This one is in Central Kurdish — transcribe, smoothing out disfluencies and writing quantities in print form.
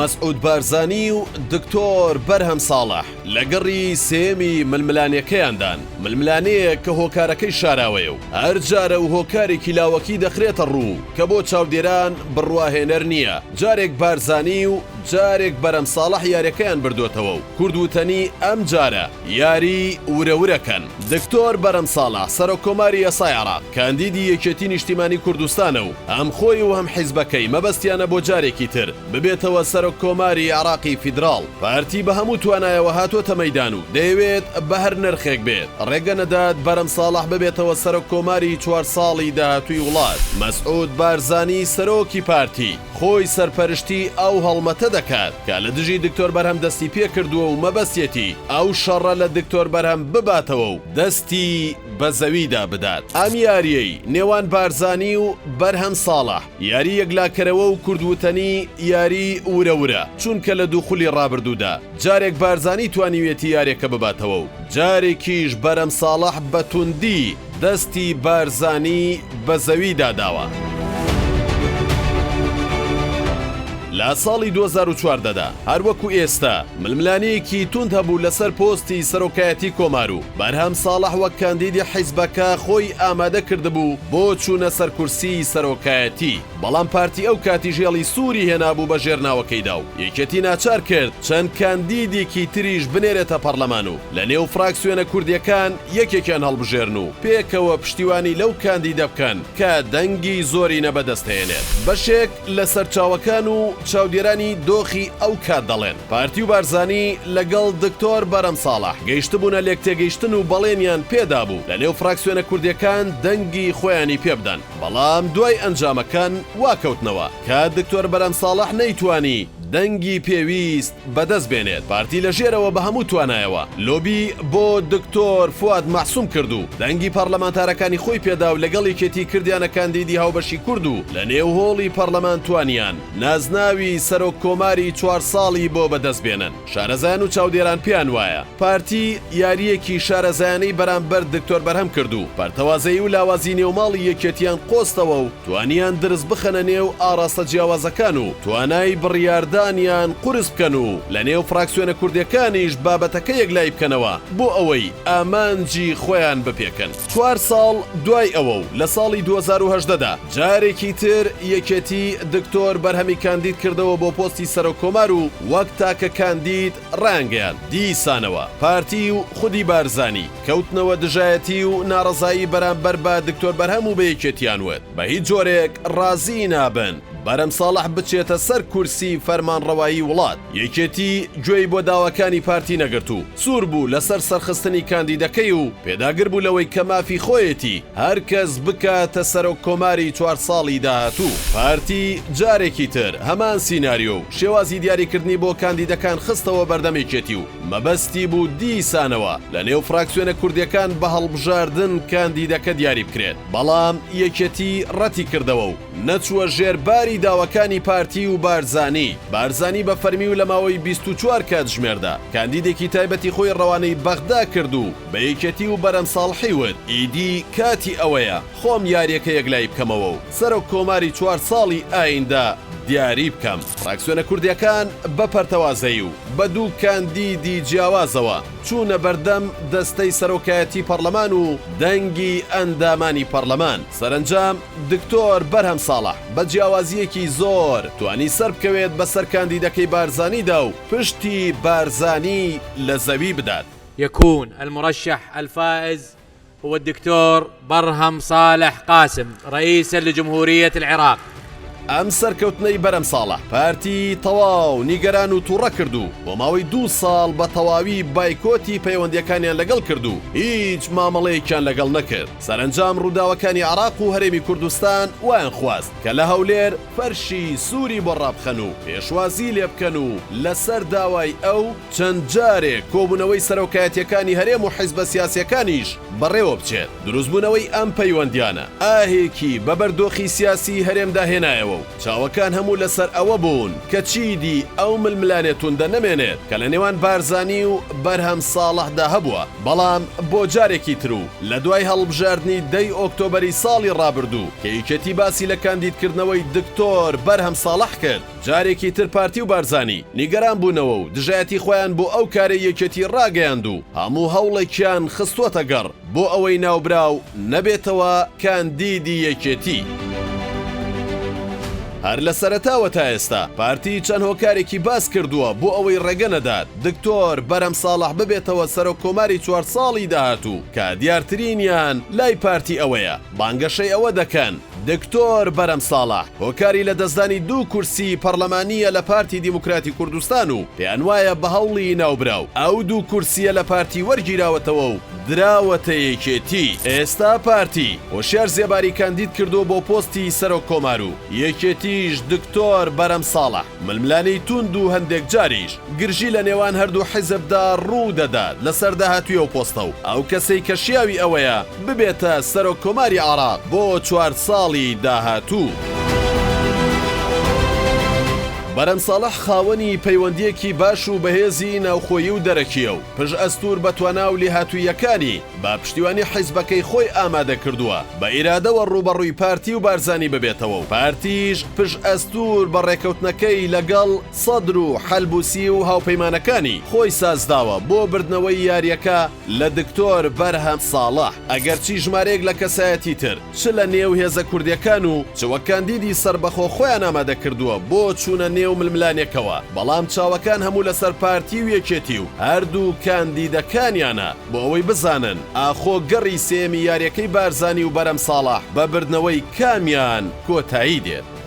مەسعود بارزانی و دکتۆر بەرهەم ساڵح لە گەڕی سێیەمی ململانێکەیاندان، ململانێیەک کە هۆکارەکەی شاراوەیە و هەر جارە و هۆکارێکی لاوەکی دەخرێتە ڕوو کە بۆ چاودێران بڕواهێنەر نییە، جارێک بارزانی و جارێک بەرەم ساڵح یاریەکەیان بردۆتەوە و کورد وتەنی ئەم جارە یاری ورە ورە کەن. دکتۆر بەرەم ساڵح سەرۆک کۆماری ئێستای عێراق کاندیدی یەکێتی نیشتیمانی کوردستانە و هەم خۆی و هەم حیزبەکەی مەبەستیانە بۆ جارێکی تر ببێتەوە سەرۆک کۆماری عێراقی فیدراڵ. پارتی بە هەموو توانایەوە هاتۆتە مەیدان و دەیەوێت بە هەر نرخێک بێت ڕێگە نەدات بەرەم ساڵح ببێتەوە سەرۆک کۆماری چوار ساڵی داهاتووی وڵات. مەسعود بارزانی سەرۆکی پارتی خۆی سەرپەرشتی ئەو هەڵمەتە دەکات کە لە دژی دکتۆر بەرهەم دەستی پێکردووە و مەبەستیەتی ئەو شەڕە لە دکتۆر بەرهەم بباتەوە و دەستی بە زەویدا بدات. ئەم یارییەی نێوان بارزانی و بەرهەم ساڵح یاری یەکلاکەرەوە و کورد وتەنی یاری ورە ورە، چونکە لە دوو خولی ڕابردوودا جارێک بارزانی توانیویەتی یارێکە بباتەوە و جارێکیش بەرەم ساڵح بە توندی دەستی بارزانی بە زەویدا داوە. لە ساڵی 2014 دا هەر وەکو ئێستا ململانێیەکی توند هەبوو لەسەر پۆستی سەرۆکایەتی کۆمار و بەرهەم ساڵح وەک کاندیدی حیزبەکە خۆی ئامادە کردبوو بۆ چوونە سەر کورسیی سەرۆکایەتی، بەڵام پارتی ئەو کاتیش هێڵی سووری هێنابوو بە ژێر ناوەکەیدا و یەکێتی ناچار کرد چەند کاندیدێکی تریش بنێرێتە پەڕلەمان و لە نێو فراکسیۆنە کوردییەکان یەکێکیان هەڵبژێرن و پێکەوە پشتیوانی لەو کاندیدە بکەن کە دەنگی زۆرینە بەدەست هێنێت. بەشێک لە سەرچاوەکان و چاودێرانی دۆخی ئەو کات دەڵێن، پارتی و بارزانی لەگەڵ دکتۆر بەرەم ساڵح گەیشتبوونە لێکتێگەیشتن و بەڵێنیان پێدابوو لەنێو فراکسیۆنە کوردیەکان دەنگی خۆیانی پێبدەن، بەڵام دوای ئەنجامەکان وا کەوتنەوە کە دکتۆر بەرەم ساڵح نەیتوانی دەنگی پێویست بەدەست بێنێت، پارتی لە ژێرەوە بە هەموو توانایەوە لۆبی بۆ دکتۆر فواد مەعسوم کرد و دەنگی پەڕلەمانتارەکانی خۆی پێدا و لەگەڵ یەکێتی کردیانە کاندیدی هاوبەشی کورد و لەنێو هۆڵی پەڕلەمان توانیان نازناوی سەرۆک کۆماری چوار ساڵی بۆ بەدەست بێنن. شارەزایان و چاودێران پێیان وایە پارتی یارییەکی شارەزایانەی بەرامبەر دکتۆر بەرهەم کرد و پەرتەوازەیی و لاوازی نێوماڵی یەکێتیان قۆستەوە و توانیان درز بخەنە نێو ئاڕاستە جیاوازەکان و توانای بڕیاردانیان قورس بکەن و لە نێو فراکسیۆنە کوردیەکانیش بابەتەکە یەکلایی بکەنەوە بۆ ئەوەی ئامانجی خۆیان بپێکن. چوار ساڵ دوای ئەوە و لە ساڵی 2018 دا جارێکی تر یەکێتی دکتۆر بەرهەمی کاندید کردەوە بۆ پۆستی سەرۆک کۆمار و وەک تاکە کاندید ڕایانگەیاند. دیسانەوە پارتی و خودی بارزانی کەوتنەوە دژایەتی و ناڕەزایی بەرامبەر بە دکتۆر بەرهەم و بە یەکێتیان وت بە هیچ جۆرێک ڕازی نابن بەرەم ساڵح بچێتە سەر کورسی فەرمانڕەوایی وڵات. یەکێتی گوێی بۆ داواکانی پارتی نەگرت و سوور بوو لەسەر سەرخستنی کاندیدەکەی و پێداگر بوو لەوەی کە مافی خۆیەتی هەر کەس بکاتە سەرۆک کۆماری چوار ساڵی داهاتوو. پارتی جارێکی تر هەمان سیناریۆ و شێوازی دیاریکردنی بۆ کاندیدەکان خستەوە بەردەم یەکێتی و مەبەستی بوو دیسانەوە لە نێو فراکسیۆنە کوردیەکان بە هەڵبژاردن کاندیدەکە دیاری بکرێت، بەڵام یەکێتی ڕەتی کردەوە و نەچووە ژێر باری داواکانی پارتی و بارزانی. بارزانی بە فەرمی و لە ماوەی 24 کاتژمێردا کاندیدێکی تایبەتی خۆی ڕەوانەی بەغدا کرد و بە یەکێتی و بەرەم ساڵحی وت ئیدی کاتی ئەوەیە خۆم یاریەکە یەکلایی بکەمەوە و سەرۆک کۆماری چوار ساڵی ئایندە دیاری بکەم. فراکسیۆنە کوردیەکان بە پەرتەوازەیی و بە دوو کاندیدی جیاوازەوە چوونە بەردەم دەستەی سەرۆکایەتی پەڕلەمان و دەنگی ئەندامانی پەڕلەمان. سەرەنجام دکتۆر بەرهەم ساڵح بە جیاوازییەکی زۆر توانی سەربکەوێت بەسەر کاندیدەکەی بارزانیدا و پشتی بارزانی لە زەوی بدات. يكون المرشح الفائز هو الدكتور برهم صالح قاسم رئيسا لجمهورية العراق. ئەم سەرکەوتنەی بەرەم ساڵح پارتی تەواو نیگەران و توڕە کرد و بۆ ماوەی دوو ساڵ بە تەواوی بایکۆتی پەیوەندیەکانیان لەگەڵ کرد و هیچ مامەڵەیەکیان لەگەڵ نەکرد. سەرەنجام ڕووداوەکانی عێراق و هەرێمی کوردستان وایان خواست کە لە هەولێر فەرشی سووری بۆ ڕابخەن و پێشوازی لێبکەن و لەسەر داوای ئەو چەند جارێک کۆبوونەوەی سەرۆکایەتیەکانی هەرێم و حیزبە سیاسیەکانیش بەڕێوە بچێت. دروستبوونەوەی ئەم پەیوەندیانە ئاهێکی بە بەر دۆخی سیاسیی هەرێمدا هێنایەوە. کردەوە و چاوەکان هەموو لەسەر ئەوە بوون کە چیدی ئەو ململانێ توندە نەمێنێت کە لە نێوان بارزانی و بەرهەم ساڵحدا هەبووە، بەڵام بۆ جارێکی تر و لە دوای هەڵبژاردنی دە ی ئۆکتۆبەری ساڵی ڕابردوو کە یەکێتی باسی لە کاندیدکردنەوەی دکتۆر بەرهەم ساڵح کرد، جارێکی تر پارتی و بارزانی نیگەران بوونەوە و دژایەتی خۆیان بۆ ئەو کارەی یەکێتی ڕاگەیاند و هەموو هەوڵێکیان خستووەتە گەڕ بۆ ئەوەی ناوبراو نەبێتەوە کاندیدی یەکێتی. هەر لە سەرەتاوە تا ئێستا پارتی چەند هۆکارێکی باس کردووە بۆ ئەوەی ڕێگە نەدات دکتۆر بەرهەم ساڵح ببێتەوە سەرۆک کۆماری چوار ساڵی داهاتوو کە دیارترینیان لای پارتی ئەوەیە بانگەشەی ئەوە دەکەن دکتۆر بەرەم ساڵح هۆکاری لەدەستدانی دوو کورسی پەڕلەمانییە لە پارتی دیموکراتی کوردستان و پێیانوایە بە هەوڵی ناوبراو ئەو دوو کورسییە لە پارتی وەرگیراوەتەوە و دراوەتە یەکێتی. ئێستا پارتی هۆشیار زێباری کاندید کردووە بۆ پۆستی سەرۆک کۆمار و یەکێتیش دکتۆر بەرەم ساڵح. ململانێی توند و هەندێک جاریش گرژی لە نێوان هەردوو حیزبدا ڕوو دەدات لەسەر داهاتووی ئەو پۆستە و ئەو کەسەی کە شیاوی ئەوەیە ببێتە سەرۆک کۆماری عێراق بۆ چوار ساڵی داهاتوو. بەرەم ساڵح خاوەنی پەیوەندییەکی باش و بەهێزی ناوخۆیی و دەرەکییە و پشتئەستوور بە توانا و لێهاتووییەکانی بە پشتیوانی حیزبەکەی خۆی ئامادە کردووە بە ئیرادەوە ڕووبەڕووی پارتی و بارزانی ببێتەوە و پارتیش پشتئەستوور بە ڕێکەوتنەکەی لەگەڵ سەدر و حەلبوسی و هاوپەیمانەکانی خۆی سازداوە بۆ بردنەوەی یارییەکە لە دکتۆر بەرهەم ساڵح. ئەگەرچی ژمارەیەک لە کەسایەتی تر چ لە نێو هێزە کوردیەکان و چ وەک کاندیدی سەربەخۆ خۆیان ئامادە کردووە بۆ چوونە نێو ململانێکەوە، بەڵام چاوەکان هەموو لەسەر پارتی و یەکێتی و هەردوو کاندیدەکانیانە بۆ ئەوەی بزانن ئاخۆ گەڕی سێیەمی یاریەکەی بارزانی و بەرەم ساڵح بە بردنەوەی کامیان کۆتایی دێت.